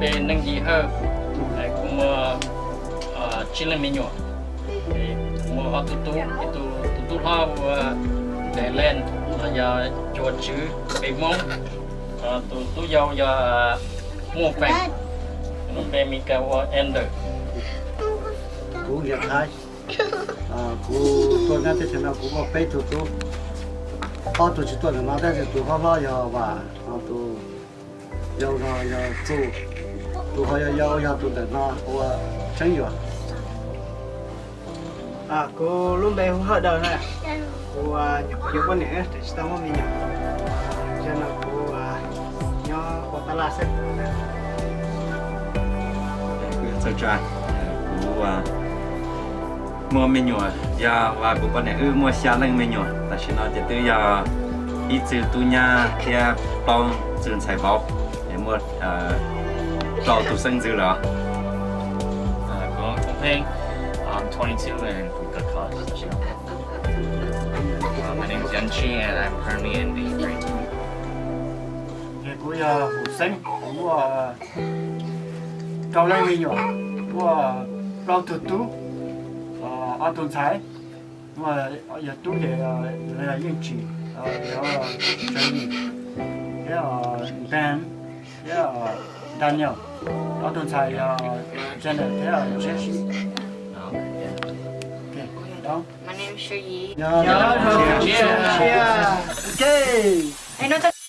Neej Yim Hawj, kuv muaj tsib leej me nyuam. Muaj ob tug tub, ib tug tub hlob hu ua Ntes Leej, yog Cua Tswv npe Hmoob. Tus tub yau yog Muaj Feem, lub npe Mes Kas ua Ender. Kuv Nkias Thaiv, kuv tuaj nyob teb chaws no kuv muaj peb tug tub, ob tug tsis tuaj ntawm no tab sis tus hlob hlob yog Vam, tus yau no yog Txuj, tus ho yau yog tus ntawm no ua Tseeb Yuam. Kuv lub npe hu Hawj Daws na, kuv nyuam qhuav yuav poj niam tab sis tsis tau muaj me nyuam, yog no kuv nyob ua tab laj xwb. Kuv muaj me nyuam, yog kuv poj niam wb muaj xya leej me nyuam, tam sim no ces twb yog ib txwg tub nyab thiab plaub txwg ntxhais vauv, es muaj rau tus xeeb ntxwv lawm. Kuv yog Hum Xeeb, kuv muaj rau leej me nyuam, muaj plaub tug tub, ob tug ntxhais, muaj yog tub ces yog Yeej Tsim, yog Tseem Yim, thiab Npeem, thiab Daniel, ob tug ntxhais yog Janet thiab Jesse.